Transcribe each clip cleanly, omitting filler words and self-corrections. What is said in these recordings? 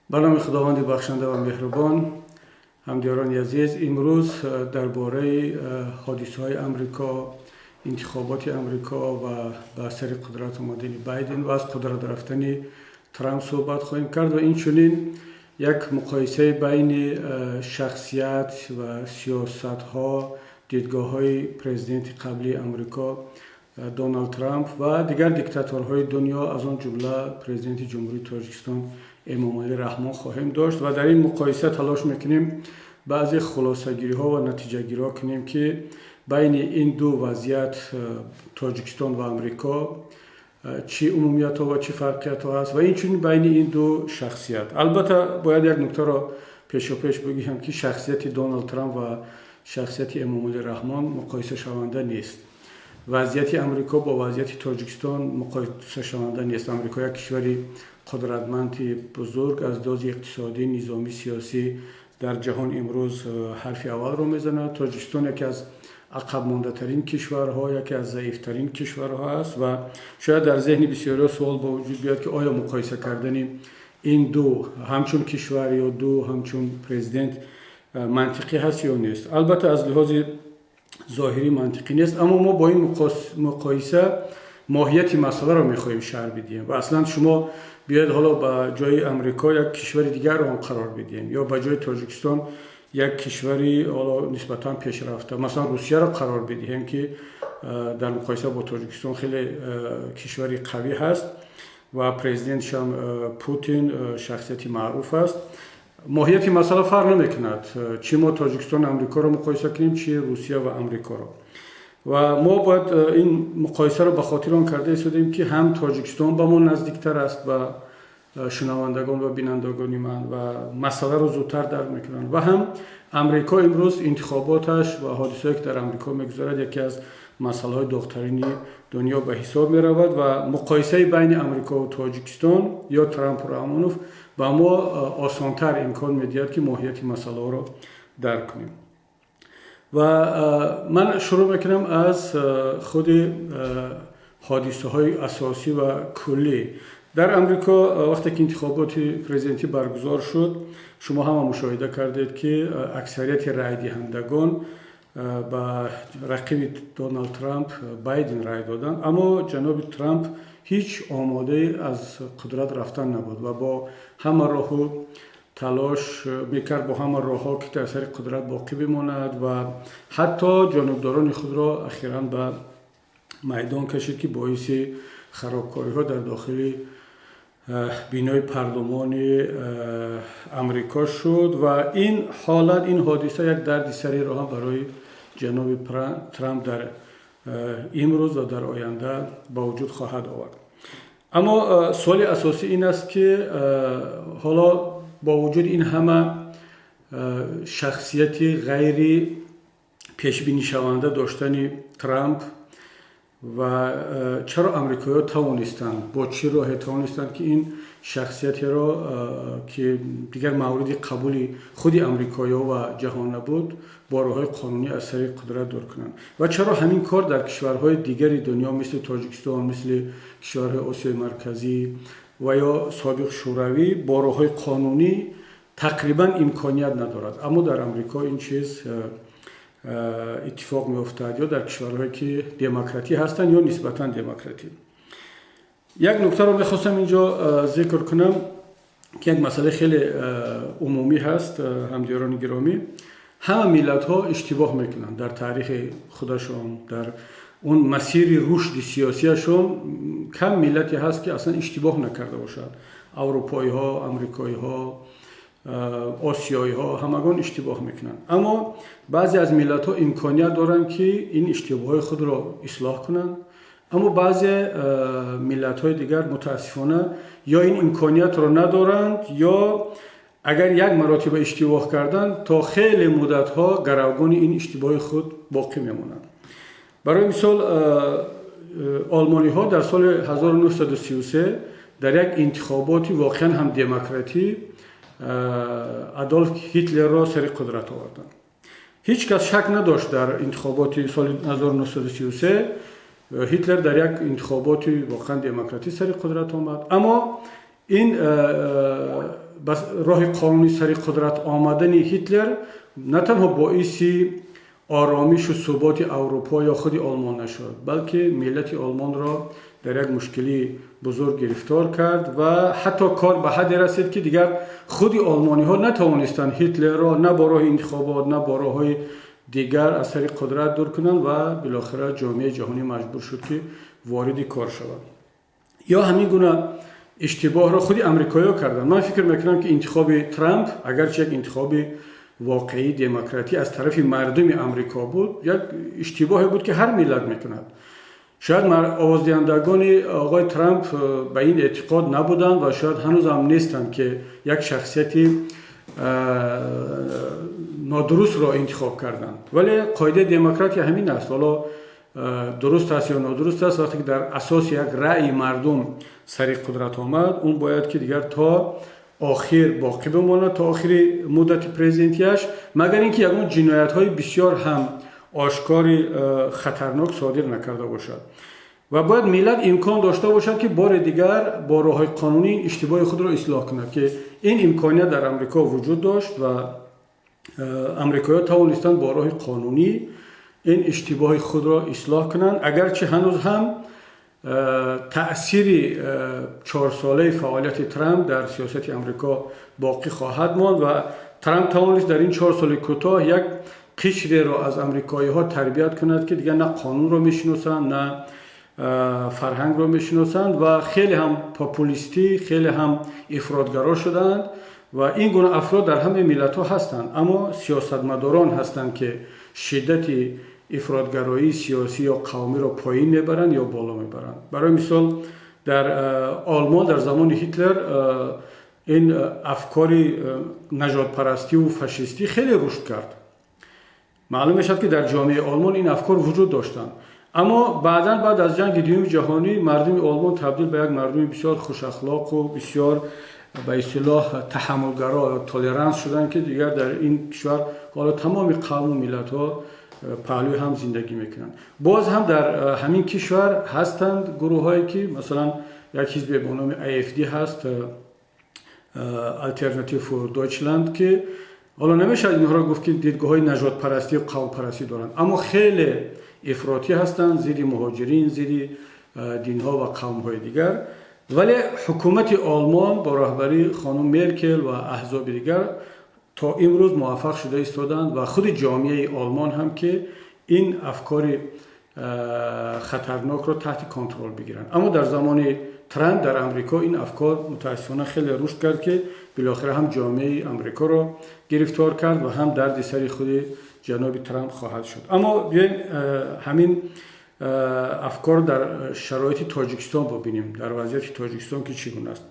Ба номи Худованди бахшанда ва меҳрубон. Ҳамдиёрони азиз, имрӯз дар бораи ҳодисаҳои Амрико, интихоботи Амрико ва ба сари қудрат омадани Байден ва аз қудрат рафтани Трамп суҳбат хоҳем кард ва инчунин як муқоисаи байни шахсият ва сиёсатҳо, дидгоҳҳои президенти қаблии Амрико Доналд Трамп ва дигар диктаторҳои дунё, аз он ҷумла президенти Ҷумҳурии Тоҷикистон Эмомалӣ Раҳмон хоҳем дошт ва дар ин муқоиса талош мекунем баъзе хулосагириҳо ва натиҷагириҳо кунем, ки байни ин ду вазъият, Тоҷикистон ва Амрико, чӣ умумиятҳо ва чӣ фарқиятҳо ҳаст ва инчунин байни ин ду шахсият. Албатта, бояд як нуктаро пешопеш бигӯям, ки шахсияти Доналд Трамп ва шахсияти Эмомалӣ Раҳмон муқоисашаванда нест. Вазъияти Амрико бо вазъияти Тоҷикистон муқоисашаванда нест. Амрико як кишвари қудратманди бузург, аз лиҳози иқтисодӣ, низомӣ, сиёсӣ дар ҷаҳон имрӯз ҳарфи аввалро мезанад. Тоҷикистон яке аз ақабмондатарин кишварҳо, яке аз заифтарин кишварҳо аст ва шояд дар зеҳни бисёриҳо суол ба вуҷуд биёяд, ки оё муқоиса кардани ин ду ҳамчун кишвар ё ду ҳамчун президент мантиқӣ ҳаст ё нест. Албатта, аз лиҳози зоҳирӣ мантиқӣ нест, аммо мо бо ин муқоиса моҳияти масъаларо мехоҳем шарҳ бидиҳем. Ва аслан шумо биёед, ҳоло ба ҷои Амрико як кишвари дигарро ҳам қарор бидиҳем ё ба ҷои Тоҷикистон як кишвари ҳоло нисбатан пешрафта, масалан, Русияро қарор бидиҳем, ки дар муқоиса бо Тоҷикистон хеле кишвари қавӣ ҳаст ва президентшам Путин шахсияти маъруф аст. Моҳияти масъала фарқ намекунад, чӣ мо Тоҷикистон Амрикоро муқоиса кунем, чӣ Русия ва Амрикоро. Ва мо бояд ин муқоисаро ба хотир он карда истодем, ки ҳам Тоҷикистон ба мо наздиктар аст ва шунавандагон ва бинандагони ман ва масъаларо зудтар дарк мекунанд, ва ҳам Амрико имрӯз интихоботаш ва ҳодисаое, ки дар Амрико мегузарад, яке аз масъалаҳои доғтарини дунё ба ҳисоб меравад ва муқоисаи байни Амрикову Тоҷикистон ё Трампу Раҳмонов ба мо осонтар имкон медиҳад, ки моҳияти масъалаҳоро дарк кунем. Ва ман шурӯъ мекунам аз худи ҳодисаҳои асосӣ ва куллӣ дар Амрико. Вақте ки интихоботи президентӣ баргузор шуд, шумо ҳама мушоҳида кардед, ки аксарияти райдиҳандагон ба рақиби Доналд Трамп Байден рай доданд. Аммо ҷаноби Трамп ҳеҷ омодае аз қудрат рафтан набуд ва бо ҳама роҳу талош мекард, бо ҳама роҳҳо, ки дар сари қудрат боқӣ бимонад ва ҳатто ҷонибдорони худро ахиран ба майдон кашид, ки боиси харобкориҳо дар дохили бинои парлумони Амрико шуд. Ва ин ҳолат, ин ҳодиса як дарди сареро ҳам барои ҷаноби Трамп дар имрӯз ва дар оянда ба вуҷуд хоҳад овард. Аммо суоли асосӣ ин аст, ки ҳоло бо вуҷуди ин ҳама шахсияти ғайри пешбинишаванда доштани Трамп ва чаро амрикоиҳо тавонистанд, бо чӣ роҳе тавонистанд, ки ин шахсиятеро, ки дигар мавриди қабули худи амрикоиҳо ва ҷаҳон набуд, бо роҳҳои қонунӣ аз сари қудрат дур кунанд ва чаро ҳамин кор дар кишварҳои дигари дунё, мисли Тоҷикистон, мисли кишварҳои Осиёи Марказӣ ва ё собиқ Шӯравӣ, бо роҳҳои қонунӣ тақрибан имконият надорад, аммо дар Амрико ин чиз иттифоқ меофтад ё дар кишварҳое, ки демократӣ ҳастанд ё нисбатан демократӣ? Як нуктаро мехостам инҷо зикр кунам, ки як масъалаи хеле умумӣ ҳаст. Ҳамдиёрони гиромӣ, ҳама миллатҳо иштибоҳ мекунанд дар таърихи худашон, дар он масири рушди сиёсиашон. Кам миллате ҳаст, ки аслан иштибоҳ накарда бошад. Аврупоиҳо, амрикоиҳо, осиёиҳо, ҳамагон иштибоҳ мекунанд. Аммо баъзе аз миллатҳо имконият доранд, ки ин иштибоҳҳои худро ислоҳ кунанд, аммо баъзе миллатҳои дигар, мутаассифона, ё ин имкониятро надоранд, ё агар як маротиба иштибоҳ карданд, то хеле муддатҳо гаравгони ин иштибоҳи худ боқӣ мемонанд. Барои мисол, олмониҳо дар соли 1933 дар як интихоботи воқеан ҳам демократӣ Адолф Ҳитлерро сари қудрат оварданд. Ҳеҷ кас шак надошт, дар интихоботи соли 1933 Ҳитлер дар як интихоботи воқеан демократӣ сари қудрат омад. Аммо ин Ба роҳи қонунӣ сари қудрат омадани Ҳитлер на танҳо боиси оромишу суботи Аврупо ё худи Олмон нашуд, балки миллати олмонро дар як мушкилии бузург гирифтор кард ва ҳатто кор ба ҳадде расид, ки дигар худи олмониҳо натавонистанд Ҳитлерро на бо роҳи интихобот, на бо роҳҳои дигар аз сари қудрат дур кунанд ва билохира ҷомеаи ҷаҳонӣ маҷбур шуд, ки вориди кор шавад. Ё ҳамин гуна иштибоҳро худи амрикоиҳо карданд. Ман фикр мекунам, ки интихоби Трамп, агарчи як интихоби воқеии демократӣ аз тарафи мардуми Амрико буд, як иштибоҳе буд, ки ҳар миллат мекунад. Шояд овоздиҳандагони оғои Трамп ба ин эътиқод набуданд ва шояд ҳанӯзам нестанд, ки як шахсияти нодурустро интихоб карданд. Вале қоидаи демократия ҳамин аст. Ҳоло дуруст аст ё нодуруст аст, вақте ки дар асоси як раъи мардум сари қудрат омад, он бояд ки дигар то охир боқӣ бимонад, то охири муддати президентияш, магар ин ки ягон ҷиноятҳои бисёр ҳам ошкори хатарнок содир накарда бошад. Ва бояд миллат имкон дошта бошад, ки бори дигар бо роҳҳои қонунӣ иштибоҳи худро ислоҳ кунад, ки ин имконият дар Амрико вуҷуд дошт ва амрикоиҳо тавонистанд бо роҳи қонунӣ ин иштибоҳи худро ислоҳ кунанд, агарчи ҳанӯз ҳам таъсири 4-солаи фаъолияти Трамп дар сиёсати Амрико боқӣ хоҳад монд. Ва Трамп тавонист дар ин 4 соли кӯтоҳ як қишреро аз амрикоиҳо тарбият кунад, ки дигар на қонунро мешиносанд, на фарҳангро мешиносанд ва хеле ҳам популистӣ, хеле ҳам ифротгаро шудаанд. Ва ин гуна афрод дар ҳамаи миллатҳо ҳастанд, аммо сиёсатмадорон ҳастанд, ки шиддати ифротгароии сиёсӣ ё қавмиро поин мебаранд ё боло мебаранд. Барои мисол, дар Олмон дар замони Ҳитлер ин афкори нажодпарастиву фашистӣ хеле рушд кард. Маълум мешавад, ки дар ҷомеаи Олмон ин афкор вуҷуд доштанд. Аммо баъдан, баъд аз Ҷанги Дуюми Ҷаҳонӣ, мардуми Олмон табдил ба як мардуми бисёр хушахлоқу бисёр, ба истилоҳ, таҳаммулгаро ё толеранс шуданд, ки дигар дар ин кишвар ҳоло тамоми қавму миллатҳо паҳлӯи ҳам зиндагӣ мекунанд. Боз ҳам дар ҳамин кишвар ҳастанд гурӯҳҳое, ки масалан як ҳизбе бо номи AfD ҳаст, Alternative für Deutschland, ки ҳоло намешавад инҳоро гуфт, ки дидгоҳҳои нажодпарастӣ қавмпарастӣ доранд, аммо хеле ифротӣ ҳастанд, зидди муҳоҷирин, зидди динҳо ва қавмҳои дигар. Вале ҳукумати Олмон бо роҳбарии хонум Меркел ва аҳзоби дигар то имрӯз муваффақ шуда истоданд ва худи ҷомеаи Олмон ҳам, ки ин афкори хатарнокро таҳти контрол бигиранд. Аммо дар замони Трамп дар Амрико ин афкор мутаассифона хеле рушд кард, ки билохира ҳам ҷомеаи Амрикоро гирифтор кард ва ҳам дарди сари худи ҷаноби Трамп хоҳад шуд. Аммо биёем, ҳамин афкор дар шароити Тоҷикистон бибинем, дар вазъияти Тоҷикистон ки чӣ гуна аст.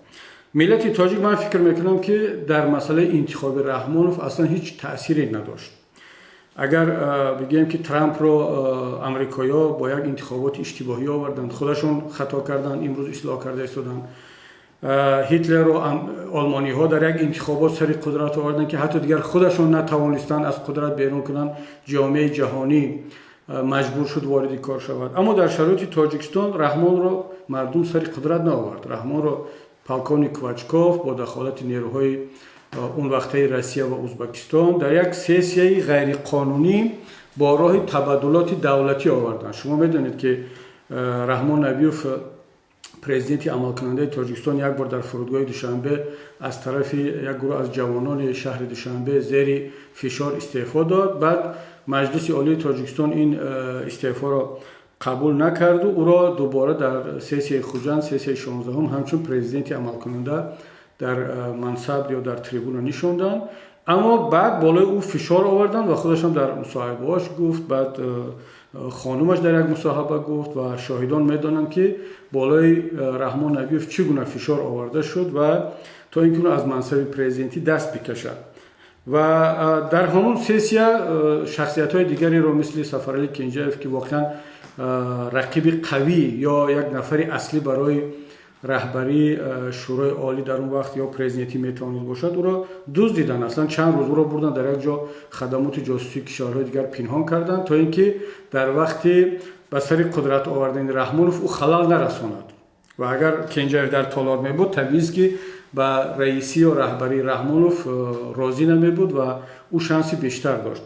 Миллати тоҷик, ман фикр мекунам, ки дар масъалаи интихоби Раҳмонов аслан ҳеҷ таъсире надошт. Агар бигӯем, ки Трампро амрикоиҳо бо як интихоботи иштибоҳӣ оварданд, худашон хато карданд, имрӯз ислоҳ карда истоданд. Ҳитлерро олмониҳо дар як интихобот сари қудрат оварданд, ки ҳатто дигар худашон натавонистанд аз қудрат берун кунанд, ҷомеаи ҷаҳонӣ маҷбур шуд вориди кор шавад. Аммо дар шароити Тоҷикистон Раҳмонро мардум сари қудрат наовард. Раҳмонро полковник Квачков бо дахолати нерӯҳои он вақтаи Россия ва Узбакистон дар як сессияи ғайриқонунӣ бо роҳи табаддулоти давлатӣ оварданд. Шумо медонед, ки Раҳмон Набиев, президенти амалкунандаи Тоҷикистон, як бор дар фурудгоҳи Душанбе аз тарафи як гурӯҳ аз ҷавонони шаҳри Душанбе зери фишор истеъфо дод. Баъд Маҷлиси Олии Тоҷикистон ин истеъфоро қабул накарду ӯро дубора дар сессияи Хуҷанд, сессияи 16-ум, ҳамчун президенти амалкунанда дар мансаб ё дар трибуна нишонданд. Аммо баъд болои ӯ фишор оварданд ва худашам дар мусоҳибаҳош гуфт, баъд хонумаш дар як мусоҳиба гуфт ва шоҳидон медонанд, ки болои Раҳмон Набиев чӣ гуна фишор оварда шуд ва то ин ки ӯ аз мансаби президентӣ даст бикашад. Ва дар ҳамон сессия шахсиятҳои дигареро, мисли Сафарали Кенҷаев, ки воқеан рақиби қавӣ ё як нафари аслӣ барои раҳбарии Шӯрои Олӣ дар он вақт ё президентӣ метавонид бошад, ӯро дуздиданд. Аслан чанд рӯз ӯро бурданд, дар як ҷо хадамоти ҷосусии кишварҳои дигар пинҳон карданд, то ин ки дар вақти ба сари қудрат овардани Раҳмонов ӯ халал нарасонад. Ва агар Кенҷаев дар толор мебуд, табиист, ки ба раисӣ ё раҳбарии Раҳмонов розӣ намебуд ва ӯ шанси бештар дошт.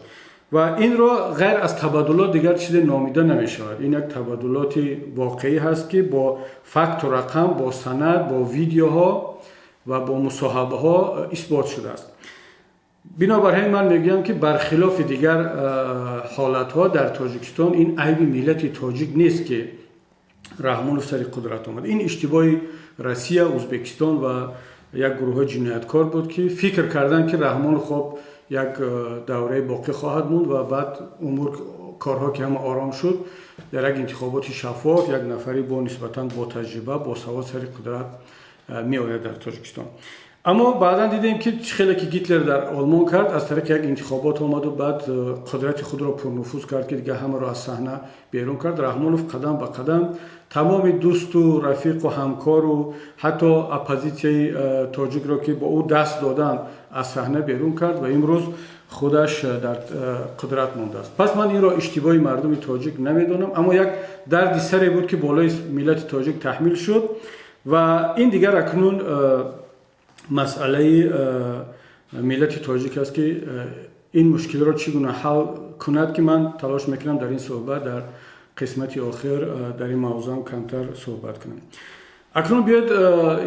Ва инро ғайр аз табаддулот дигар чизе номида намешавад. Ин як табаддулоти воқеӣ ҳаст, ки бо факту рақам, бо санад, бо видеоҳо ва бо мусоҳабаҳо исбот шудааст. Бинобар ҳамин ман мегӯям, ки бархилофи дигар ҳолатҳо, дар Тоҷикистон ин айби миллати тоҷик нест, ки Раҳмонов сари қудрат омад. Ин иштибоҳи Россия, Ӯзбекистон ва як гурӯҳҳои ҷинояткор буд, ки фикр карданд, ки Раҳмонов хоб як давраи боқӣ хоҳад монд ва баъд умур корҳо ки ҳама ором шуд, дар як интихоботи шаффоф як нафари бо нисбатан ботаҷриба, босавод сари қудрат меояд дар Тоҷикистон. Аммо баъдан дидем, ки чӣ хеле ки Гитлер дар Олмон кард, аз тариқи як интихобот омаду баъд қудрати худро пурнуфуз кард, ки дигар ҳамаро аз саҳна берун кард. Раҳмонов қадам ба қадам тамоми дӯсту рафиқу ҳамкору ҳатто оппозитсияи тоҷикро, ки бо ӯ даст доданд, аз саҳна берун кард ва имрӯз худаш дар қудрат мондааст. Пас ман инро иштибоҳи мардуми тоҷик намедонам, аммо як дарди саре буд, ки болои миллати тоҷик таҳмил шуд. Ва ин дигар акнун масъалаи миллати тоҷик аст, ки ин мушкилро чӣ гуна ҳал кунад, ки ман талош мекунам дар ин суҳбат, дар қисмати охир, дар ин мавзӯъам камтар суҳбат кунам. Акнун биёед,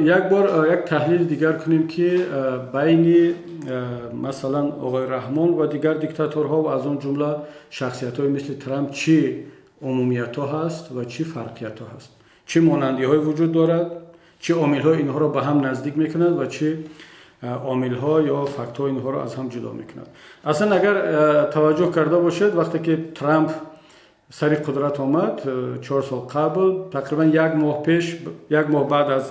як бор як таҳлили дигар кунем, ки байни, масалан, оғои Раҳмон ва дигар диктаторҳо ва аз он ҷумла шахсиятҳое мисли Трамп чӣ умумиятҳо ҳаст ва чӣ фарқиятҳо ҳаст, чӣ монандиҳое вуҷуд дорад, чӣ омилҳо инҳоро ба ҳам наздик мекунад ва чӣ омилҳо ё фактҳо инҳоро аз ҳам ҷудо мекунад. Аслан, агар таваҷҷӯҳ карда бошед, вақте ки Трамп сари қудрат омад 4 сол қабл, тақрибан як моҳ пеш, як моҳ баъд аз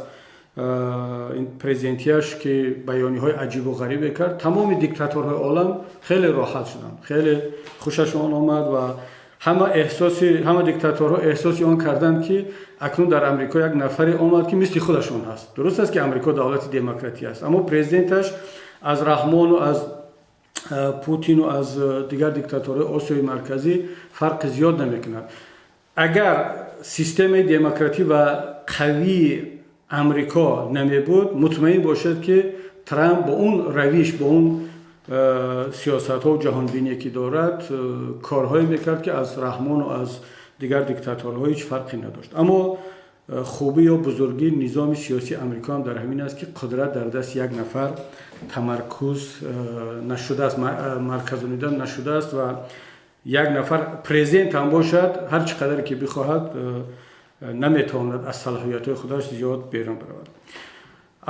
президентияш, ки баёниҳои аҷибу ғарибе кард, тамоми диктаторҳои олам хеле роҳат шуданд, хеле хушашон омад ва ҳама эҳсоси ҳама диктаторҳо эҳсоси он карданд, ки акнун дар Амрико як нафаре омад, ки мисли худашон ҳаст. Дуруст аст, ки Амрико давлати демократӣ аст, аммо президенташ аз Раҳмону аз Путину аз дигар диктаторҳои Осиёи Марказӣ фарқи зиёд намекунад. Агар системаи демократӣ ва қавии Амрико намебуд, мутмаин бошед, ки Трамп бо он равиш, бо он сиёсатҳо, ҷаҳонбиние ки дорад, корҳое мекард, ки аз Раҳмону аз дигар диктаторҳо ҳеҷ фарқе надошт. Аммо хубӣ ё бузургии низоми сиёсии Амрико ҳам дар ҳамин аст, ки қудрат дар дасти як нафар тамаркуз нашудааст, марказонида нашудааст ва як нафар, президент ҳам бошад, ҳар чӣ қадаре ки бихоҳад, наметавонад аз салоҳиятҳои худаш зиёд берун баравад.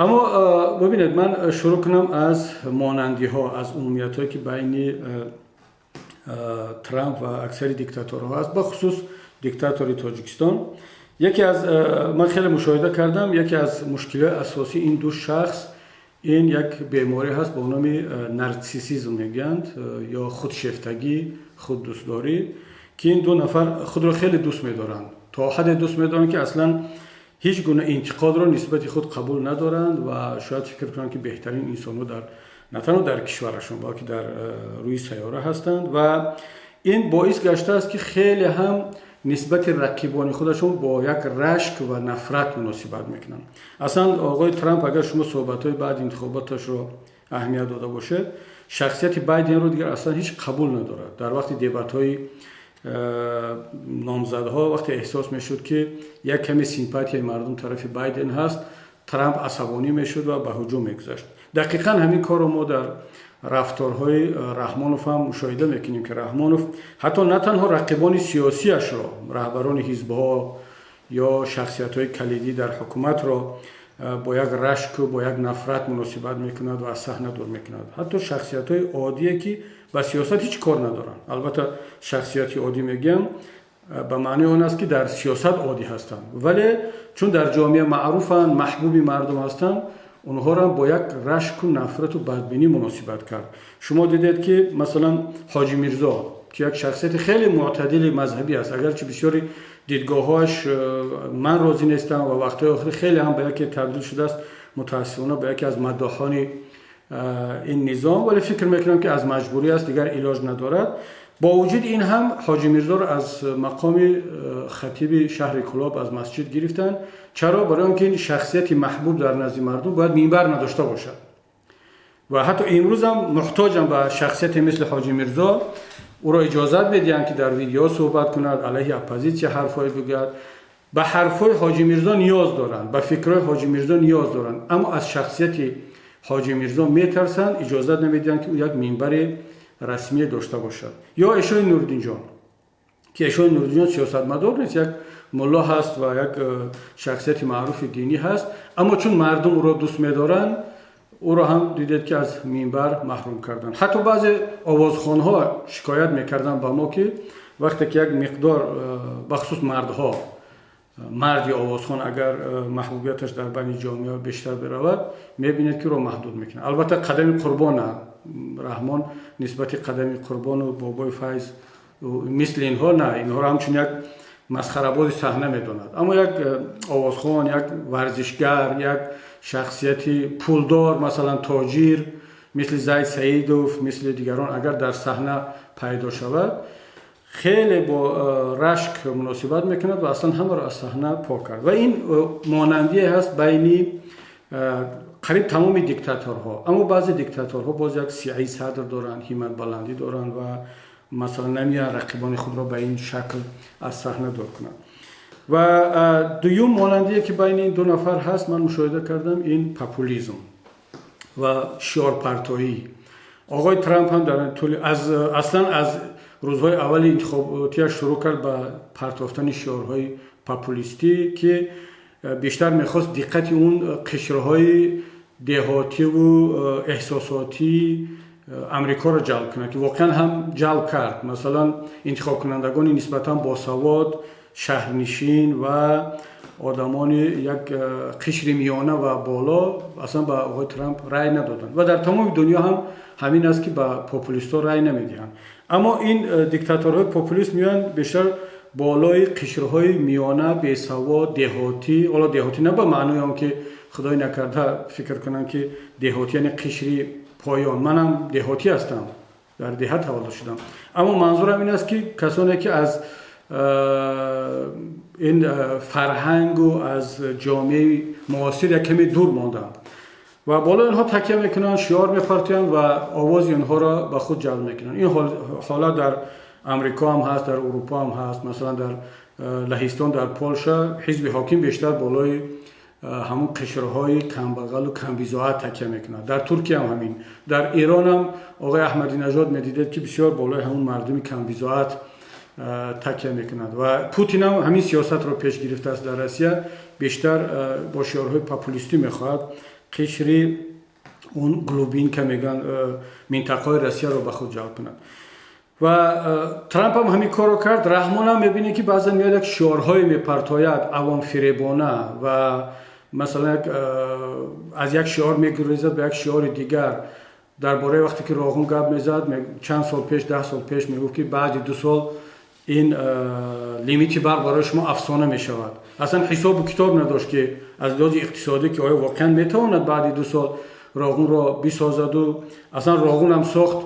Аммо бибинед, ман шурӯъ кунам аз монандиҳо, аз умумиятҳое, ки байни Трамп ва аксари диктаторҳо аст, бахусус диктатори Тоҷикистон. Яке аз, ман хеле мушоҳида кардам, яке аз мушкилиҳои асосии ин ду шахс ин як беморӣ ҳаст бо номи нарсисизм мегӯянд, ё худшефтагӣ, худдӯстдорӣ, ки ин ду нафар худро хеле дӯст медоранд, то ҳадде дӯст медоранд, ки аслан ҳеҷ гуна интиқодро нисбати худ қабул надоранд ва шояд фикр кунанд, ки беҳтарин инсонҳо дар на танҳо дар кишварашон, балки дар рӯи сайёра ҳастанд. Ва ин боис гаштааст, ки хеле ҳам нисбати рақибони худашон бо як рашк ва нафрат муносибат мекунанд. Аслан, оғои Трамп, агар шумо суҳбатҳои баъди интихоботашро аҳамият дода бошед, шахсияти Байденро дигар аслан ҳеҷ қабул надорад. Дар вақти дебатҳои номзадҳо, вақте эҳсос мешуд, ки як каме симпатияи мардум тарафи Байден ҳаст, Трамп асабонӣ мешуд ва ба ҳуҷум мегузашт. Дақиқан ҳамин корро мо дар рафторҳои Раҳмонов ҳам мушоҳида мекунем, ки Раҳмонов ҳатто на танҳо рақибони сиёсиашро, раҳбарони ҳизбҳо ё шахсиятҳои калидӣ дар ҳукуматро бо як рашку бо як нафрат муносибат мекунад ва аз саҳна дур мекунад, ҳатто шахсиятҳои оддие, ки ба сиёсат ҳеҷ кор надоранд. Албатта, шахсияти оддӣ мегӯям, ба маънии он аст, ки дар сиёсат оддӣ ҳастанд, вале чун дар ҷомеа маъруфанд, маҳбуби мардум ҳастанд, онҳоро бо як рашку нафрату бадбинӣ муносибат кард. Шумо дидед, ки масалан Ҳоҷи Мирзо, ки як шахсияти хеле мӯътадили мазҳабӣ аст, агарчи бисёри дидгоҳҳояш ман розӣ нестам ва вақтҳои охир хеле ҳам ба яке табдил шудааст, мутаассифона, ба яке аз маддоҳони ин низом, вале фикр мекунам, ки аз маҷбурӣ аст, дигар илоҷ надорад. Бо вуҷуди ин ҳам Ҳоҷи Мирзоро аз мақоми хатиби шаҳри Кӯлоб, аз масҷид гирифтанд. Чаро? Барои он ки ин шахсияти маҳбуб дар назди мардум бояд минбар надошта бошад. Ва ҳатто имрӯзам муҳтоҷам ба шахсияте мисли Ҳоҷи Мирзо. Ӯро иҷозат медиҳанд, ки дар видео суҳбат кунад, алайҳи оппозитсия ҳарфҳое бигӯяд. Ба ҳарфҳои Ҳоҷи Мирзо ниёз доранд, ба фикрҳои Ҳоҷи Мирзо ниёз доранд, аммо аз шахсияти Ҳоҷи Мирзо метарсанд, иҷозат намедиҳанд, ки ӯ як минбари расмие дошта бошад. Ё Эшои Нуриддинҷон, ки Эшои Нуриддинҷон сиёсатмадор нест, як мулло ҳаст ва як шахсияти маъруфи динӣ ҳаст, аммо чун мардум ӯро дӯст медоранд, ӯро ҳам дидед, ки аз минбар маҳрум карданд. Ҳатто баъзе овозхонҳо шикоят мекарданд ба мо, ки вақте ки як миқдор, бахусус мардҳо, марди овозхон агар маҳбубияташ дар байни ҷомеа бештар биравад, мебинед, ки ӯро маҳдуд мекунад. Албатта, Қадами Қурбона, Раҳмон нисбати Қадами Қурбону Бобои Файз, мисли инҳо на, инҳоро ҳамчун як масхарабози саҳна медонад, аммо як овозхон, як варзишгар, як шахсияти пулдор, масалан тоҷир, мисли Зайд Саидов, мисли дигарон, агар дар саҳна пайдо шавад, хеле бо рашк муносибат мекунад ва аслан ҳамаро аз саҳна пок кард. Ва ин монандие ҳаст байни қариб тамоми диктаторҳо. Аммо баъзе диктаторҳо боз як сиаи садр доранд, ҳимматбаландӣ доранд ва масалан намеянд рақибони худро ба ин шакл аз саҳна дур кунанд. Ва дуюм монандие, ки байни ин ду нафар ҳаст, ман мушоҳида кардам, ин популизм ва шиорпартоӣ. Оғои Трамп ҳам дар тӯли аслан аз рӯзҳои аввали интихоботиаш шурӯъ кард ба партофтани шиорҳои популистӣ, ки бештар мехост диққати он қишрҳои деҳотиву эҳсосотии Амрикоро ҷалб кунад, ки воқеан ҳам ҷалб кард. Масалан, интихобкунандагони нисбатан босавод, шаҳрнишин ва одамони як қишри миёна ва боло аслан ба оғои Трамп рай надоданд. Ва дар тамоми дунё ҳам ҳамин аст, ки ба популистҳо рай намедиҳанд. Аммо ин диктаторҳои популист меоянд, бештар болои қишрҳои миёна, бесавод, деҳотӣ. Ҳоло деҳотӣ на ба маънои он ки, худои накарда, фикр кунанд, ки деҳотӣ яъне қишри поён. Манам деҳотӣ ҳастам, дар деҳа таваллуд шудам, аммо манзурам ин аст, ки касоне ки аз ин фарҳангу аз ҷомеаи муосир як каме дур монданд ва болои онҳо такя мекунанд, шиор мепартоянд ва овози онҳоро ба худ ҷалб мекунанд. Ин ҳолат дар Амрико ҳам ҳаст, дар Урупо ҳам ҳаст. Масалан, дар Лаҳистон, дар Полша ҳизби ҳоким бештар болои ҳамун қишрҳои камбағалу камбизоат такя мекунад. Дар Туркия ҳам ҳамин, дар Эрон ҳам оғои Аҳмадинажод медидед, ки бисёр болои ҳамун мардуми камбизоат такя мекунад. Ва Путин ҳам ҳамин сиёсатро пеш гирифтааст дар Россия, бештар бо шиорҳои популистӣ мехоҳад қишри он глубинка мегӯянд, минтақаҳои Россияро ба худ ҷалб кунад. Ва Трамп ҳам ҳамин корро кард. Раҳмонам мебинед, ки баъзан меояд, як шиорҳое мепартояд авомфиребона ва масалан аз як шиор мегурезад ба як шиори дигар. Дар бораи вақте ки Роғун гап мезад, чанд сол пеш, 10 сол пеш, мегуфт, ки баъди 2 сол ин лимити барқ барои шумо афсона мешавад. Аслан ҳисобу китоб надошт, ки аз лиҳози иқтисодӣ, ки оё воқеан метавонад баъди 2 сол Роғунро бисозаду, аслан Роғунам сохт,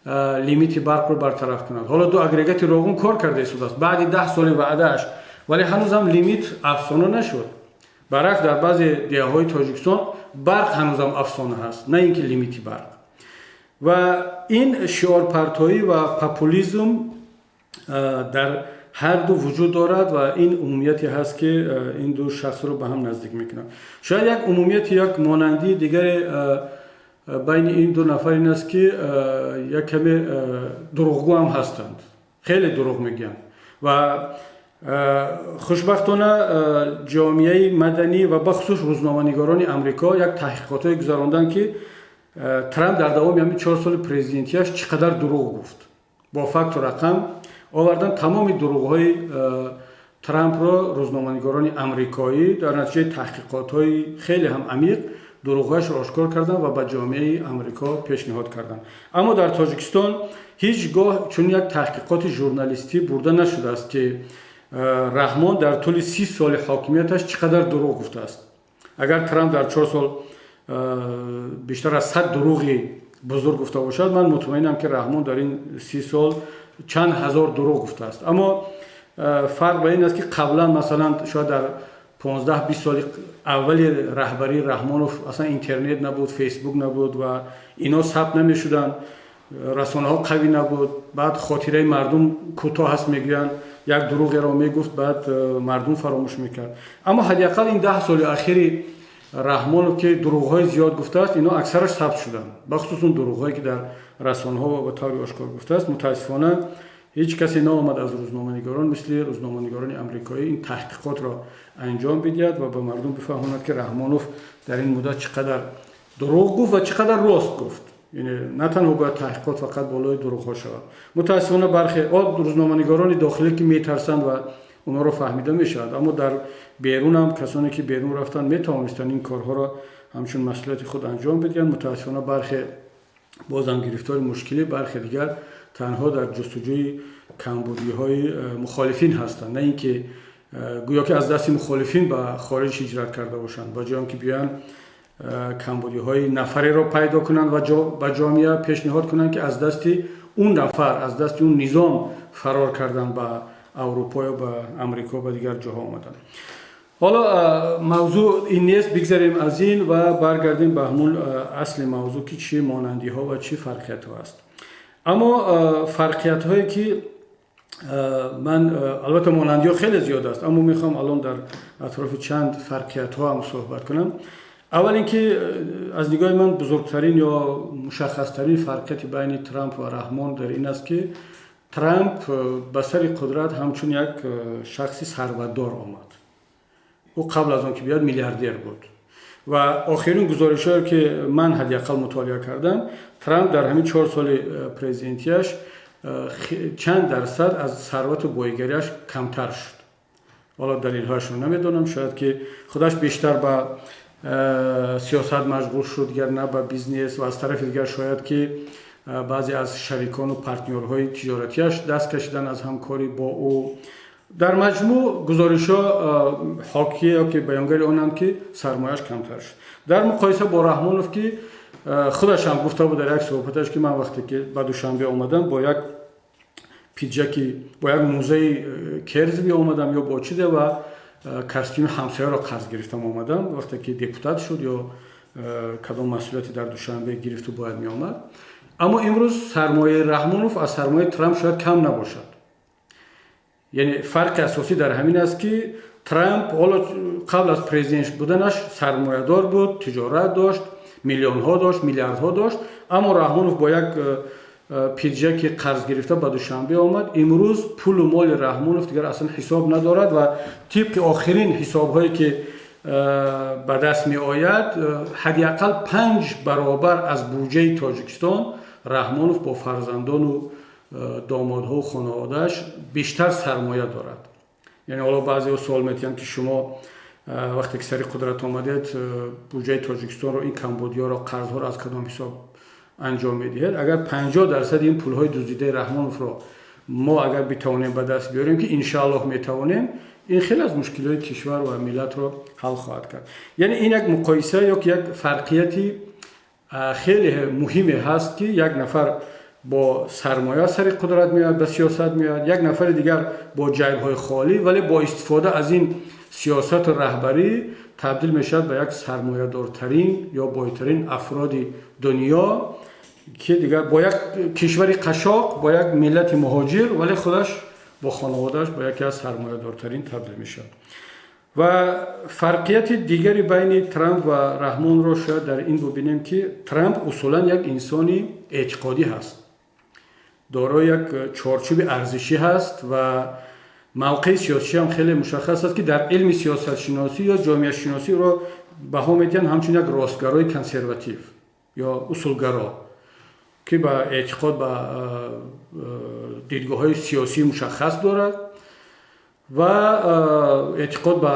лимити барқро бартараф кунад. Ҳоло ду агрегати Роғун кор карда истодааст баъди 10 соли ваъдааш, вале ҳанӯзам лимит афсона нашуд. Баръакс, дар баъзе деҳаҳои Тоҷикистон барқ ҳанӯзам афсона ҳаст, на ин ки лимити барқ. Ва ин шиорпартоӣ ва популизм дар ҳар ду вуҷуд дорад ва ин умумияте ҳаст, ки ин ду шахсро ба ҳам наздик мекунад. Шояд як умумияти, як монандии дигаре байни ин ду нафар ин аст, ки як каме дурӯғгӯ ҳам ҳастанд, хеле дурӯғ мегӯянд. Ва хушбахтона ҷомеаи маданӣ ва бахусус рӯзноманигорони Амрико як таҳқиқотҳое гузаронданд, ки Трамп дар давоми ҳамин 4 соли президентияш чӣ қадар дурӯғ гуфт. Бо факту рақам овардан тамоми дурӯғҳои Трампро. Рӯзноманигорони амрикоӣ дар натиҷаи таҳқиқотҳои хеле ҳам амиқ дурӯғҳояшро ошкор карданд ва ба ҷомеаи Амрико пешниҳод карданд. Аммо дар Тоҷикистон ҳеҷ гоҳ чунин як таҳқиқоти журналистӣ бурда нашудааст, ки Раҳмон дар тӯли 30 соли ҳокимияташ чӣ қадар дурӯғ гуфтааст. Агар Трамп дар 4 сол бештар аз 100 дурӯғи бузург гуфта бошад, ман мутмаинам, ки Раҳмон дар ин 30 сол Чанд ҳазор дурӯғ гуфтааст. Аммо фарқ ба ин аст, ки қаблан, масалан, шояд дар 15-20 соли аввали раҳбарии Раҳмонов аслан интернет набуд, Фейсбук набуд ва ино сабт намешуданд, расонаҳо қавӣ набуд. Баъд хотираи мардум кӯтоҳ аст, мегӯянд, як дурӯғеро мегуфт, баъд мардум фаромӯш мекард. Аммо ҳадди ақал ин 10 соли ахири Раҳмонов, ки дурӯғҳои зиёд гуфтааст, ино аксараш сабт шуданд, бахусус он дурӯғҳое, ки дар расонаҳо ва ба таври ошкор гуфтааст. Мутаассифона, ҳеҷ касе наомад аз рӯзноманигорон, мисли рӯзноманигорони амрикоӣ, ин таҳқиқотро анҷом бидиҳад ва ба мардум бифаҳмонад, ки Раҳмонов дар ин муддат чӣ қадар дурӯғ гуфт ва чӣ қадар рост гуфт. Яъне на танҳо бояд таҳқиқот фақат болои дурӯғҳо шавад. Мутаассифона, бархе рӯзноманигорони дохилӣ, ки метарсанд ва онҳоро фаҳмида мешавад, аммо дар берунам касоне, ки берун рафтанд, метавонистанд ин корҳоро ҳамчун масъулияти худ анҷом бидиҳанд. Мутаассифона, бархе бозам гирифтори мушкилӣ, бархе дигар танҳо дар ҷустуҷӯи камбудиҳои мухолифин ҳастанд, на ин ки гӯё ки аз дасти мухолифин ба хориҷ ҳиҷрат карда бошанд. Ба ҷои он ки биёянд, камбудиҳои нафареро пайдо кунанд ва ба ҷомеа пешниҳод кунанд, ки аз дасти он нафар, аз дасти он низом фарор кардан, ба Аврупо ё ба Амрико, ба дигар ҷоҳо омаданд. Ҳоло мавзӯъ ин нест, бигзарем аз ин ва баргардем ба ҳамун асли мавзӯъ, ки чӣ монандиҳо ва чӣ фарқиятҳо аст. Аммо фарқиятҳое, ки ман, албатта, монандиҳо хеле зиёд аст, аммо мехоҳам алон дар атрофи чанд фарқиятҳо ҳам суҳбат кунам. Аввал ин ки аз нигоҳи ман бузургтарин ё мушаххастарин фарқияти байни Трамп ва Раҳмон дар ин аст, ки Трамп ба сари қудрат ҳамчун як шахси сарватдор омад. Ӯ қабл аз он ки биёяд, миллиардер буд ва охирин гузоришҳое, ки ман ҳадди ақал мутолиа кардам, Трамп дар ҳамин 4 соли президентияш чанд дарсад аз сарвату боигариаш камтар шуд. Ҳоло далелҳояшро намедонам, шояд ки худаш бештар ба сиёсат машғул шуд, дигар на ба бизнес, ва аз тарафи дигар шояд ки баъзе аз шарикону партнёрҳои тиҷоратиаш даст кашидан аз ҳамкорӣ бо ӯ. Дар маҷмӯъ, гузоришҳо ҳокие ё ки баёнгари онанд, ки сармояш камтар шуд, дар муқоиса бо Раҳмонов, ки худаш ҳам гуфта буд дар як суҳбаташ, ки ман вақте ки ба Душанбе омадам, бо як пиджаки, бо як мӯзаи керзовый омадам ё бо чизе ва костюми ҳамсояро қарз гирифтам омадам, вақте ки депутат шуд ё кадом масъулияте дар Душанбе гирифту бояд меомад. Аммо имрӯз сармояи Раҳмонов аз сармояи Трамп шояд кам набошад. Яъне фарқи асосӣ дар ҳамин аст, ки Трамп ҳоло қабл аз президент буданаш сармоядор буд, тиҷорат дошт, миллионҳо дошт, миллиардҳо дошт, аммо Раҳмонов бо як пиджаки қарз гирифта ба Душанбе омад. Имрӯз пулу моли Раҳмонов дигар аслан ҳисоб надорад ва тибқи охирин ҳисобҳое, ки ба даст меояд, ҳадди ақал 5 баробар аз буҷаи Тоҷикистон Раҳмонов бо фарзандону домодҳову хонаводааш бештар сармоя дорад. Яъне ҳоло баъзеҳо суол метиҳанд, ки шумо вақте ки сари қудрат омадед, буҷаи Тоҷикистонро, ин камбудиҳоро, қарзҳоро аз кадом ҳисоб анҷом медиҳед? Агар 50% ин пулҳои дуздидаи Раҳмоновро мо агар битавонем ба даст биёрем, ки иншааллоҳ метавонем, ин хеле аз мушкилиҳои кишвар ва миллатро ҳал хоҳад кард. Яъне ин як муқоиса ё ки як фарқияти хеле муҳиме ҳаст, ки як нафар бо сармоя сари қудрат меояд, ба сиёсат меояд, як нафари дигар бо ҷайбҳои холӣ, вале бо истифода аз ин сиёсату раҳбарӣ табдил мешавад ба як сармоядортарин ё бойтарин афроди дунё, ки дигар бо як кишвари қашоқ, бо як миллати муҳоҷир, вале худаш бо хонаводааш ба яке аз сармоядортарин табдил мешавад. Ва фарқияти дигари байни Трамп ва Раҳмонро шояд дар ин бубинем, ки Трамп усулан як инсони эътиқодӣ ҳаст, дорои як чорчӯби арзишӣ ҳаст ва мавқеи сиёсиам хеле мушаххас аст, ки дар илми сиёсатшиносӣ ё ҷомеашиносӣ ро баҳо медиҳанд ҳамчун як ростгарои консерватив ё усулгаро, ки ба эътиқод ба дидгоҳҳои сиёсӣ мушаххас дорад ва эътиқод ба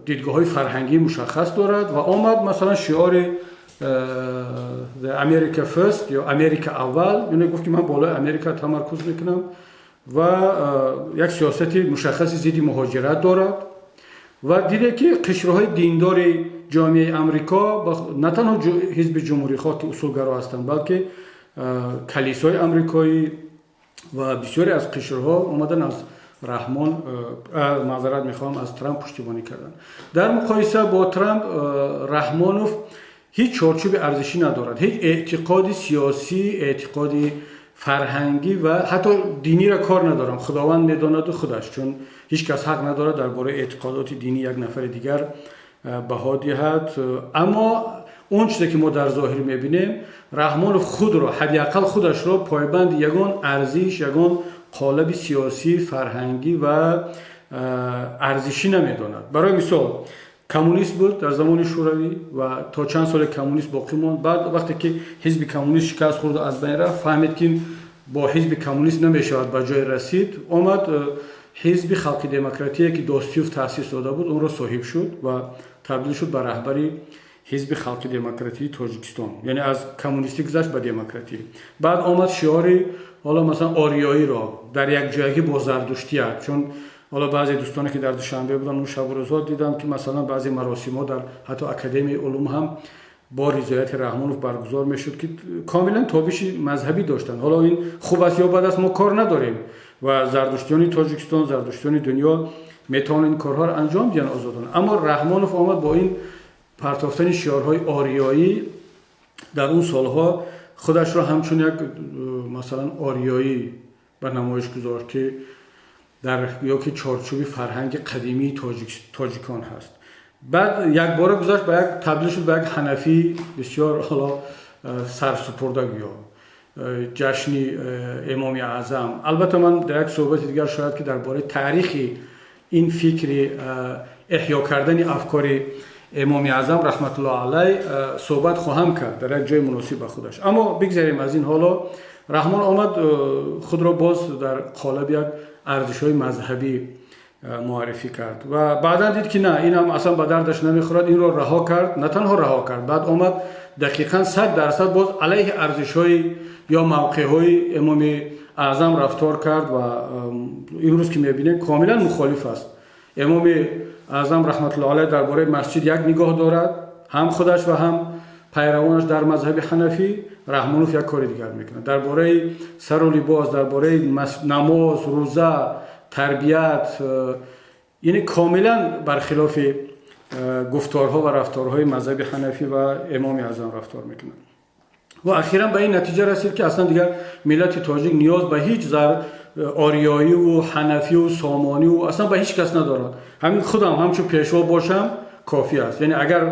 дидгоҳҳои фарҳангӣ мушаххас дорад. Ва омад, масалан, шиори «America First» ё «Америка аввал», яъне гуфт, ки ман болои Америка тамаркуз мекунам ва як сиёсати мушаххаси зидди муҳоҷират дорад. Ва диде, ки қишрҳои диндори ҷомеаи Амрико, на танҳо ҳизби ҷумҳурихоҳ, ки усулгаро ҳастанд, балки калисои амрикоӣ. Ва бисёре аз қишрҳо омадан аз Раҳмон, маъзарат мехоҳам, аз Трамп пуштибонӣ карданд. Дар муқоиса бо Трамп Раҳмонов ҳеҷ чорчӯби арзишӣ надорад, ҳеҷ эътиқоди сиёсӣ, эътиқоди фарҳангӣ ва ҳатто диниро кор надорам, Худованд медонаду худаш, чун ҳеҷ кас ҳақ надорад дар бораи эътиқодоти динӣ як нафари дигар баҳо диҳад. Аммо он чизе ки мо дар зоҳир мебинем, Раҳмонов худро, ҳадди ақал худашро пойбанди ягон арзиш, ягон қолаби сиёсӣ, фарҳангӣ ва арзишӣ намедонад. Барои мисол, коммунист буд дар замони Шӯравӣ ва то чанд соли коммунист боқӣ монд. Баъд вақте ки ҳизби коммунист шикаст хӯрду аз байн рафт, фаҳмид, ки бо ҳизби коммунист намешавад ба ҷое расид. Омад, Ҳизби Халқи Демократие, ки Достиёв таъсис дода буд, онро соҳиб шуд ва табдил шуд ба раҳбари Ҳизби Халқи Демократии Тоҷикистон, яъне аз коммунистӣ гузашт ба демократӣ. Баъд омад шиори ҳоло масалан ориёиро дар якҷоягӣ бо зардуштият, чун ҳоло баъзе дӯстоне, ки дар Душанбе буданд он шабу рӯзҳо, дидам, ки масалан баъзе маросимҳо дар ҳатто Академияи улум ҳам бо ризояти Раҳмонов баргузор мешуд, ки комилан тобиши мазҳабӣ доштанд. Ҳоло ин хуб аст ё бад аст, мо кор надорем ва зардуштиёни Тоҷикистон, зардуштиёни дунё метавонанд ин корҳоро анҷом диҳанд озодона. Аммо Раҳмонов омад бо ин партофтани шиорҳои ориёӣ дар он солҳо худашро ҳамчун як масалан ориёӣ ба намоиш гузошт, ки дар ёки чорчӯби фарҳанги қадимии тоҷикон ҳаст. Баъд якбора гузашт ба як, табдил шуд ба як ҳанафӣ бисёр ҳоло сарсупурда, гӯё ҷашни Имоми Аъзам. Албатта, ман дар як суҳбати дигар шояд ки дар бораи таърихи ин фикри эҳё кардани афкори Имоми Аъзам раҳматуллоҳ алай суҳбат хоҳам кард дар як ҷои муносиб ба худаш. Аммо бигзарем аз ин. Ҳоло Раҳмон омад, худро боз дар қолаби як арзишҳои мазҳабӣ муаррифӣ кард ва баъдан дид, ки на, инам аслан ба дардаш намехӯрад, инро раҳо кард. На танҳо раҳо кард, баъд омад дақиқан 100% боз алайҳи арзишҳои ё мавқеъҳои Имоми Аъзам рафтор кард ва имрӯз ки мебинем, комилан мухолиф аст. Имоми Аъзам раҳматуллоҳ алайҳ дар бораи масҷид як нигоҳ дорад, ҳам худаш ва ҳам пайравонаш дар мазҳаби ҳанафӣ. Раҳмонов як кори дигар мекунад дар бораи сару либос, дар бораи намоз, рӯза, тарбият, яъне комилан бархилофи гуфторҳо ва рафторҳои мазҳаби ҳанафӣ ва Имоми Аъзам рафтор мекунад. Ва ахиран ба ин натиҷа расид, ки аслан дигар миллати тоҷик ниёз ба ҳеҷ зар ориёиву ҳанафиву сомониву аслан ба ҳеҷ кас надорад, ҳамин худам ҳамчун пешво бошам, кофӣ аст. Яъне агар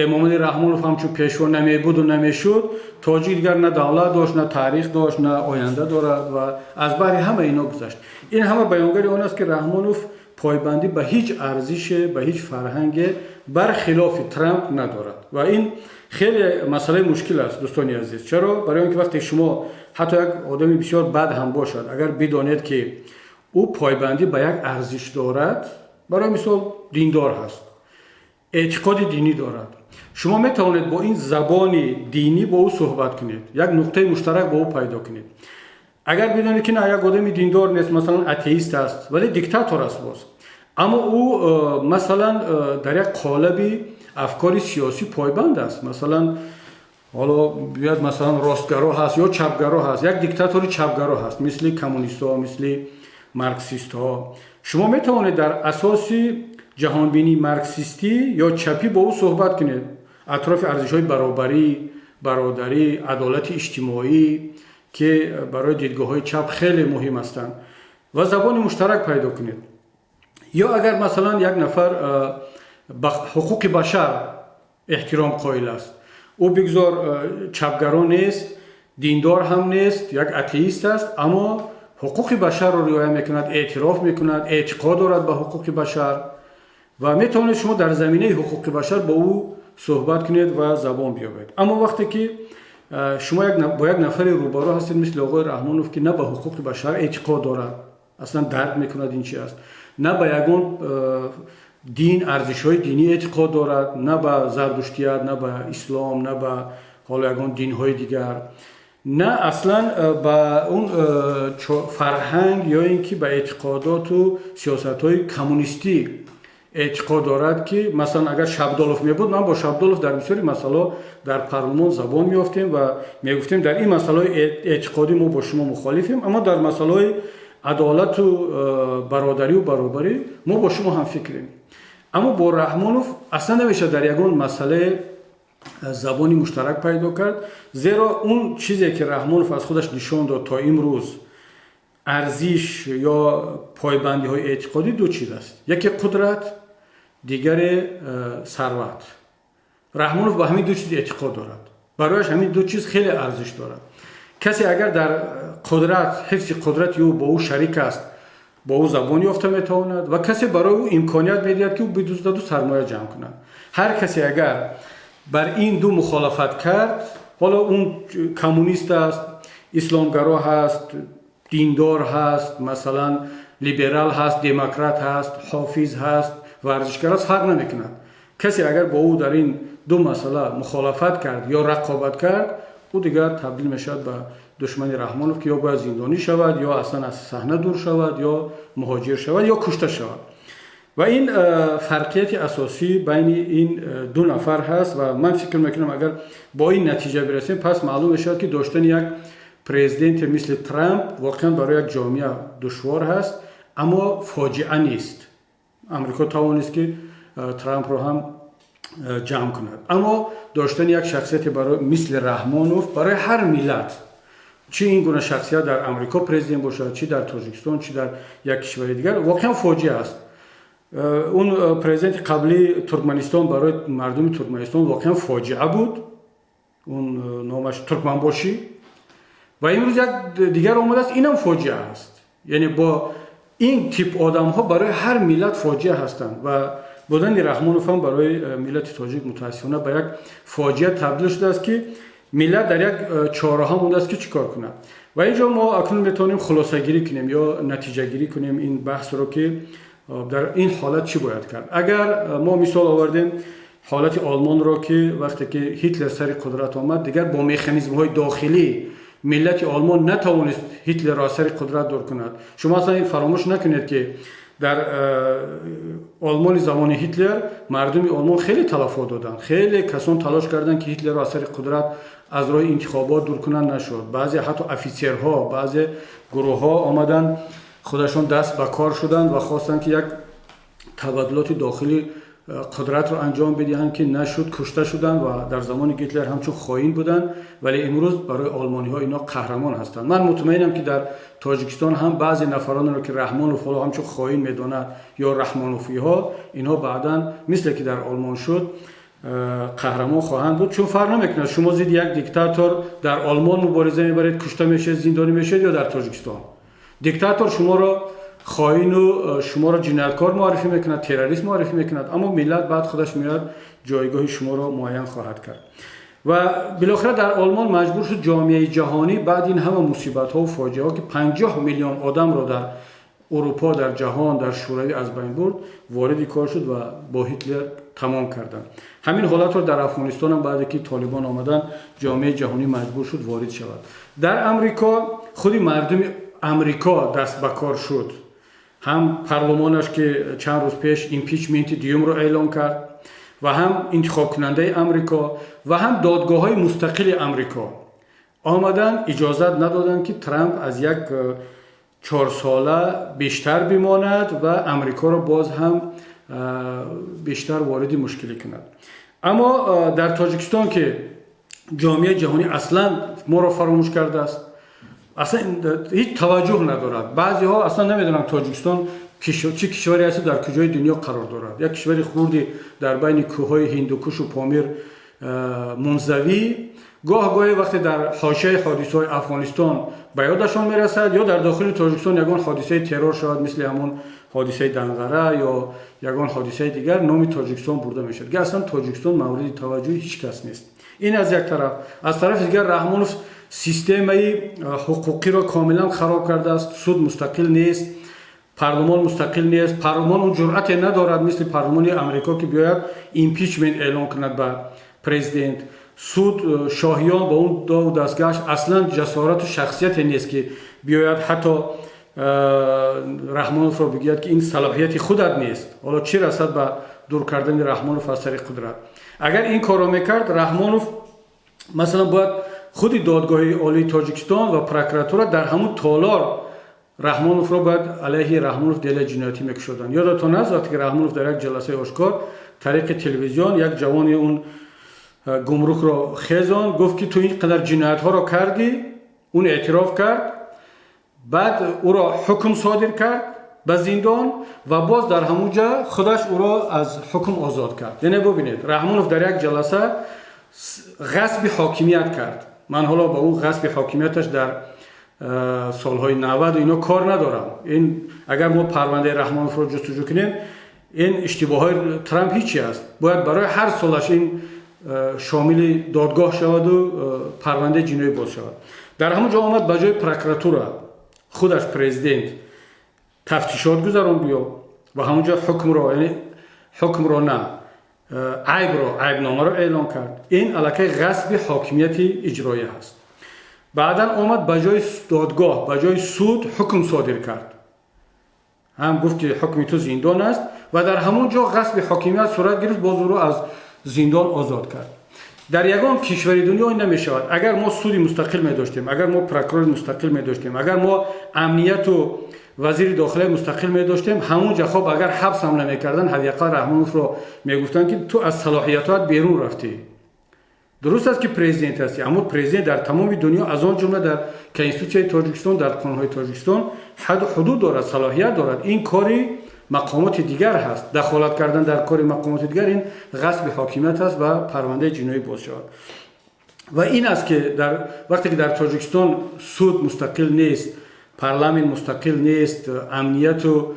Эмомали Раҳмонов ҳамчун пешво намебуду намешуд, тоҷик дигар на давлат дошт, на таърих дошт, на оянда дорад ва аз баҳри ҳама ино гузашт. Ин ҳама баёнгари он аст, ки Раҳмонов пойбандӣ ба ҳеҷ арзише, ба ҳеҷ фарҳанге бархилофи Трамп надорад. Ва ин хеле масъалаи мушкил аст, дӯстони азиз. Чаро? Барои он ки вақте шумо, ҳатто як одами бисёр бад ҳам бошад, агар бидонед, ки ӯ пойбандӣ ба як арзиш дорад, барои мисол, диндор ҳаст, эътиқоди динӣ дорад, шумо метавонед бо ин забони динӣ бо ӯ суҳбат кунед, як нуқтаи муштарак бо ӯ пайдо кунед. Агар бидонед, ки на, як одами диндор нест, масалан, атеист аст, вале диктатор аст боз, аммо ӯ масалан дар як қолаби афкори сиёсӣ пойбанд аст, масалан, ҳоло биёяд, масалан, ростгаро ҳаст ё чапгаро ҳаст, як диктатори чапгаро ҳаст, мисли коммунистҳо, мисли марксистҳо, шумо метавонед дар асоси ҷаҳонбинии марксистӣ ё чапӣ бо ӯ суҳбат кунед атрофи арзишҳои баробарӣ, бародарӣ, адолати иҷтимоӣ, ки барои дидгоҳҳои чап хеле муҳим ҳастанд, ва забони муштарак пайдо кунед. Ё агар масалан як нафар ба ҳуқуқи башар эҳтиром қоил аст, ӯ бигзор чапгаро нест, диндор ҳам нест, як атеист аст, аммо ҳуқуқи башарро риоя мекунад, эътироф мекунад, эътиқод дорад ба ҳуқуқи башар ва метавонед шумо дар заминаи ҳуқуқи башар бо ӯ суҳбат кунед ва забон биёбед. Аммо вақте ки шумо бо як нафаре рӯбарӯ ҳастед, мисли оқои Раҳмонов, ки на ба ҳуқуқи башар эътиқод дорад, аслан дарк мекунад ин чи аст, на ба ягон дин, арзишҳои динӣ эътиқод дорад, на ба зардуштият, на ба ислом, на ба ҳоло ягон динҳои дигар, на аслан ба он фарҳанг ё ин ки ба эътиқодоту сиёсатҳои коммунистӣ Эътиқод дорад, ки масалан, агар Шабдолов мебуд, ман бо Шабдолов дар бисёри масъалаҳо дар парлумон забон меёфтем ва мегуфтем: дар ин масъалаҳои эътиқодӣ мо бо шумо мухолифем, аммо дар масъалаҳои адолату бародарию баробарӣ мо бо шумо ҳамфикрем. Аммо бо Раҳмонов аслан намешавад дар ягон масъалае забони муштарак пайдо кард, зеро он чизе, ки Раҳмонов аз худаш нишон дод то имрӯз, арзиш ё пойбандиҳои эътиқодӣ ду чиз аст: яке қудрат, дигаре сарват. Раҳмонов ба ҳамин ду чиз эътиқод дорад, барояш ҳамин ду чиз хеле арзиш дорад. Касе агар дар қудрат, ҳифзи қудрати ӯ бо ӯ шарик аст, бо ӯ забон ёфта метавонад, ва касе барои ӯ имконият медиҳад, ки ӯ бидуздаду сармоя ҷамъ кунад. Ҳар касе агар бар ин ду мухолафат кард, ҳоло он коммунист аст, исломгаро ҳаст, диндор ҳаст, масалан, либерал ҳаст, демократ ҳаст, ҳофиз ҳаст, варзишгар аст, фарқ намекунад, касе агар бо ӯ дар ин ду масъала мухолафат кард ё рақобат кард, ӯ дигар табдил мешавад ба душмани Раҳмонов, ки ё бояд зиндонӣ шавад, ё аслан аз саҳна дур шавад, ё муҳоҷир шавад, ё кушта шавад. Ва ин фарқияти асосӣ байни ин ду нафар ҳаст. Ва ман фикр мекунам, агар бо ин натиҷа бирасем, пас маълум мешавад, ки доштани як президенте мисли Трамп воқеан барои як ҷомеа душвор ҳаст, аммо фоҷиа нест. Амрико тавонист, ки Трампро ҳам ҷамъ кунад. Аммо доштани як шахсияте мисли Раҳмонов барои ҳар миллат, чӣ ин гуна шахсият дар Амрико президент бошад, чӣ дар Тоҷикистон, чӣ дар як кишвари дигар, воқеан фоҷиа аст. Он президенти қаблии Туркманистон барои мардуми Туркманистон воқеан фоҷиа буд, он номаш Туркманбошӣ. Ва имрӯз як дигар омадааст, инам фоҷиа аст. Яъне бо ин тип одамҳо барои ҳар миллат фоҷиа ҳастанд ва будани Раҳмонов ҳам барои миллати тоҷик, мутаассифона, ба як фоҷиа табдил шудааст, ки миллат дар як чораҳа мондааст, ки чӣ кор кунад. Ва ин ҷо мо акнун метавонем хулосагирӣ кунем ё натиҷагирӣ кунем ин баҳсро, ки дар ин ҳолат чӣ бояд кард. Агар мо мисол овардем ҳолати Олмонро, ки вақте ки Ҳитлер сари қудрат омад, дигар бо механизмҳои дохилӣ миллати Олмон натавонист Ҳитлерро аз сари қудрат дур кунад. Шумо аслан фаромӯш накунед, ки дар Олмони замони Ҳитлер мардуми Олмон хеле талафот доданд, хеле касон талош карданд, ки Ҳитлерро аз сари қудрат аз роҳи интихобот дур кунанд, нашуд. Баъзе ҳатто офитсерҳо, баъзе гурӯҳҳо омаданд, худашон даст ба кор шуданд ва хостанд, ки як табаддулоти дохили қудратро анҷом бидиҳанд, ки нашуд, кушта шуданд ва дар замони Гитлер ҳамчун хоин буданд, вале имрӯз барои олмониҳо ино қаҳрамон ҳастанд. Ман мутмаинам, ки дар Тоҷикистон ҳам баъзе нафаронеро, ки Раҳмонов ҳоло ҳамчун хоин медонад ё раҳмонофиҳо, инҳо баъдан, мисле ки дар Олмон шуд, қаҳрамон хоҳанд буд. Чун фарқ намекунад, шумо зидди як диктатор дар Олмон мубориза мебаред, кушта мешавед, зиндонӣ мешавед, ё дар Тоҷикистон диктатор шуморо хоину шуморо ҷинояткор муаррифӣ мекунад, террорист муаррифӣ мекунад, аммо миллат баъд худаш меояд, ҷойгоҳи шуморо муайян хоҳад кард. Ва билохира дар Олмон маҷбур шуд ҷомеаи ҷаҳонӣ баъд ин ҳама мусибатҳову фоҷиаҳо, ки 50 миллион одамро дар Урупо, дар ҷаҳон, дар Шӯравӣ аз байн бурд, вориди кор шуд ва бо Ҳитлер тамом карданд. Ҳамин ҳолатро дар Афғонистонам, баъде ки Толибон омаданд, ҷомеаи ҷаҳонӣ маҷбур шуд ворид шавад. Дар Амрико худи мардуми Амрико даст ба кор шуд, ҳам парлумонаш, ки чанд рӯз пеш импичменти дуюмро эълон кард, ва ҳам интихобкунандаи Амрико, ва ҳам додгоҳҳои мустақили Амрико омаданд, иҷозат надоданд, ки Трамп аз як 4 сола бештар бимонад ва Амрикоро боз ҳам бештар вориди мушкилӣ кунад. Аммо дар Тоҷикистон, ки ҷомеаи ҷаҳонӣ аслан моро фаромӯш кардааст, аслан ҳеҷ таваҷҷӯҳ надорад, баъзеҳо аслан намедонанд, Тоҷикистон чӣ кишваре аст, дар куҷои дунё қарор дорад, як кишвари хурди дар байни кӯҳҳои Ҳиндукушу Помир мунзавӣ, гоҳ гоҳе вақте дар ҳошияи ҳодисаҳои Афғонистон ба ёдашон мерасад ё дар дохили Тоҷикистон ягон ҳодисаи террор шавад, мисли ҳамон ҳодисаи Данғара ё ягон ҳодисаи дигар, номи Тоҷикистон бурда мешавад, ки аслан Тоҷикистон мавриди таваҷҷӯҳи ҳеҷ кас нест. Ин аз як тараф. Аз тарафи дигар, Раҳмонов системаи ҳуқуқиро комилан хароб кардааст. Суд мустақил нест, парлумон мустақил нест. Парлумон он ҷуръате надорад, мисли парлумони Амрико, ки биёяд, импичмент эълон кунад ба президент. Суд, Шоҳиён бо он дов дастгоҳаш, аслан ҷасорату шахсияте нест, ки биёяд ҳатто Раҳмоновро бигӯяд, ки ин салоҳияти худат нест. Ҳоло чӣ расад ба дур кардани Раҳмонов аз сари қудрат? Агар ин корро мекард Раҳмонов, масалан, бояд худи Додгоҳи Олии Тоҷикистон ва прокуратура дар ҳамун толор Раҳмоновро, бояд алайҳи Раҳмонов делаи ҷиноятӣ мекушоданд. Ёдатон аст, вақте ки Раҳмонов дар як ҷаласаи ошкор тариқи телевизион як ҷавони он гумрукро хезон, гуфт, ки ту ин қадар ҷиноятҳоро кардӣ, он эътироф кард, баъд ӯро ҳукм содир кард ба зиндон ва боз дар ҳамун ҷа худаш ӯро аз ҳукм озод кард. Яъне бубинед, Раҳмонов дар як ҷаласа ғасби ҳокимият кард. Ман ҳоло ба ӯ ғасби ҳокимияташ дар солҳои 90 ино кор надорам. Ин агар мо парвандаи Раҳмоновро ҷустуҷӯ кунем, ин иштибоҳҳои Трамп ҳичи аст. Бояд барои ҳар солаш ин шомили додгоҳ шаваду парвандаи ҷиноӣ боз шавад. Дар ҳамон ҷо омад, ба ҷои прокуратура худаш президент тафтишот гузарон биё ва ҳамон ҷо ҳукмро, яъне ҳукмро на, айбро, айбномаро эълон кард. Ин аллакай ғасби ҳокимияти иҷроия ҳаст. Баъдан омад, ба ҷои додгоҳ, ба ҷои суд ҳукм содир кард. Ҳам гуфт, ки ҳукми ту зиндон аст, ва дар ҳамон ҷо ғасби ҳокимият сурат гирифт, боз ӯро аз зиндон озод кард. Дар ягон кишвари дунё ин намешавад. Агар мо суди мустақил медоштем, агар мо прокурори мустақил медоштем, агар мо амнияту вазири дохилаи мустақил медоштем, ҳамон ҷа хоб агар ҳабс ҳам намекарданд, ҳадди ақал Раҳмоновро мегуфтанд, ки ту аз салоҳиятҳоят берун рафтӣ. Дуруст аст, ки президент ҳастӣ, аммо президент дар тамоми дунё, аз он ҷумла дар Конститутсияи Тоҷикистон, дар қонунҳои Тоҷикистон ҳадду ҳудуд дорад, салоҳият дорад. Ин кори мақомоти дигар ҳаст. Дахолат кардан дар кори мақомоти дигар ин ғасби ҳокимият аст ва парвандаи ҷиноӣ боз шавад. Ва ин аст, ки дар вақте ки дар Тоҷикистон суд мустақил нест, парламент мустақил нест, амнияту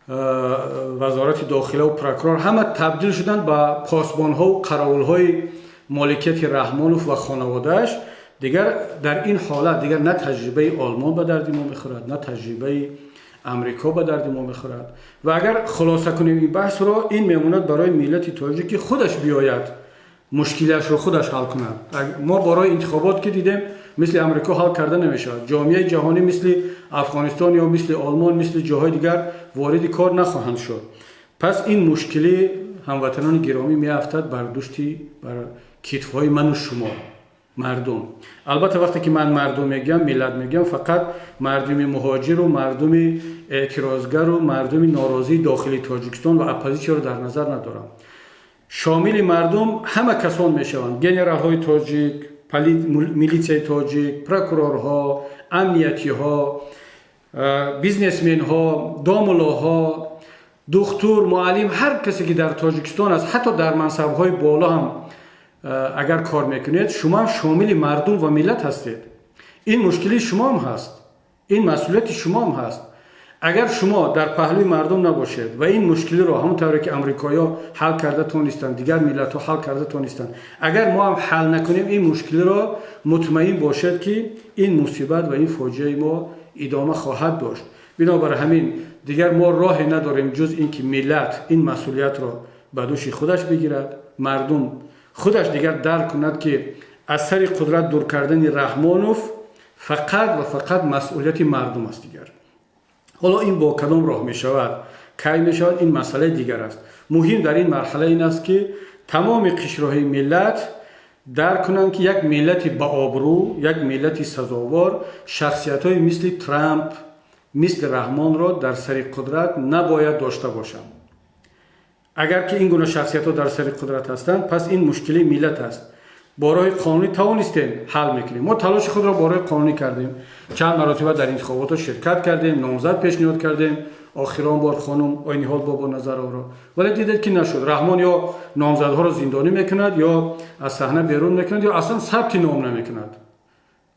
вазорати дохилаву прокурор ҳама табдил шуданд ба посбонҳову қаровулҳои моликияти Раҳмонов ва хонаводааш, дигар дар ин ҳолат дигар на таҷрибаи Олмон ба дарди мо мехӯрад, на таҷрибаи Амрико ба дарди мо мехӯрад. Ва агар хулоса кунем ин баҳсро, ин мемонад барои миллати тоҷик, ки худаш биёяд, мушкилиашро худаш ҳал кунад. Мо барои интихобот ки дидем, мисли Амрико ҳал карда намешавад. Ҷомеаи ҷаҳонӣ мисли Афғонистон ё мисли Олмон, мисли ҷоҳои дигар вориди кор нахоҳанд шуд. Пас ин мушкилӣ, ҳамватанони гиромӣ, меафтад бар душти, бар китфҳои ману шумо, мардум. Албатта, вақте ки ман мардум мегӯям, миллат мегӯям, фақат мардуми муҳоҷиру мардуми эътирозгару мардуми норозии дохили Тоҷикистон ва оппозитсияро дар назар надорам. Шомили мардум ҳама касон мешаванд: генералҳои тоҷик, милитсияи тоҷик, прокурорҳо, амниятиҳо, бизнесменҳо, домуллоҳо, духтур, муаллим, ҳар касе ки дар Тоҷикистон аст, ҳатто дар мансабҳои боло ҳам агар кор мекунед, шумо ҳам шомили мардум ва миллат ҳастед. Ин мушкилии шумоам ҳаст, ин масъулияти шумоам ҳаст. Агар шумо дар паҳлӯи мардум набошед ва ин мушкилиро ҳамон тавре ки амрикоиҳо ҳал карда тонистанд, дигар миллатҳо ҳал карда тонистанд, агар мо ҳам ҳал накунем ин мушкилиро, мутмаин бошед, ки ин мусибат ва ин фоҷиаи мо идома хоҳад дошт. Бинобар ҳамин дигар мо роҳе надорем, ҷуз ин ки миллат ин масъулиятро ба дӯши худаш бигирад, мардум худаш дигар дарк кунад, ки аз сари қудрат дур кардани Раҳмонов фақат ва фақат масъулияти мардум аст. Дигар ҳоло ин бо кадом роҳ мешавад, кай мешавад, ин масъалаи дигар аст. Муҳим дар ин марҳала ин аст, ки тамоми қишрҳои миллат дарк кунанд, ки як миллати баобрӯ, як миллати сазовор шахсиятҳои мисли Трамп, мисли Раҳмонро дар сари қудрат набояд дошта бошанд. Агар ки ин гуна шахсиятҳо дар сари қудрат ҳастанд, пас ин мушкилии миллат аст. Бо роҳи қонунӣ тавонистем, ҳал мекунем. Мо талоши худро бо роҳи қонунӣ кардем, чанд маротиба дар интихоботҳо ширкат кардем, номзад пешниҳод кардем, охирон бор хонум Ойниҳол Бобоназаровро, вале дидед, ки нашуд. Раҳмон ё номзадҳоро зиндонӣ мекунад, ё аз саҳна берун мекунад, ё аслан сабти ном намекунад.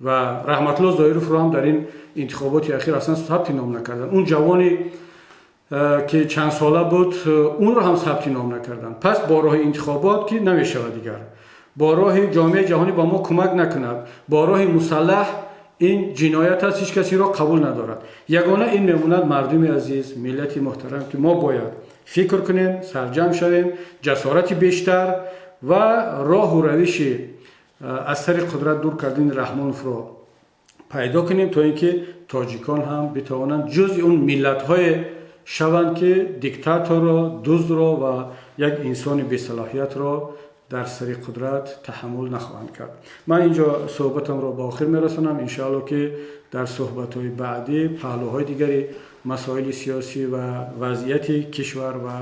Ва Раҳматулло Зоировро ҳам дар ин интихоботи ахир аслан сабти ном накарданд. Он ҷавони ки чанд сола буд, онро ҳам сабти ном накарданд. Пас бо роҳи интихобот ки намешавад, дигар бо роҳи ҷомеаи ҷаҳонӣ ба мо кӯмак накунад, бо роҳи мусаллаҳ ин ҷиноят аст, ҳеҷ касеро қабул надорад. Ягона ин мемонад, мардуми азиз, миллати муҳтарам, ки мо бояд фикр кунем, сарҷамъ шавем, ҷасорати бештар ва роҳу равиши аз сари қудрат дур кардани Раҳмоновро пайдо кунем, то ин ки тоҷикон ҳам битавонанд ҷузъи он миллатҳое шаванд, ки диктаторро, дуздро ва як инсони бесалоҳиятро дар сари қудрат таҳаммул нахоҳанд кард. Ман инҷо суҳбатамро ба охир мерасонам. Иншоалло, ки дар суҳбатҳои баъдӣ паҳлӯҳои дигари масоили сиёсӣ ва вазъияти кишвар ва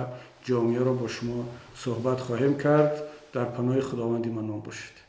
ҷомеаро бо шумо суҳбат хоҳем кард. Дар паноҳи Худованди Маннон бошед.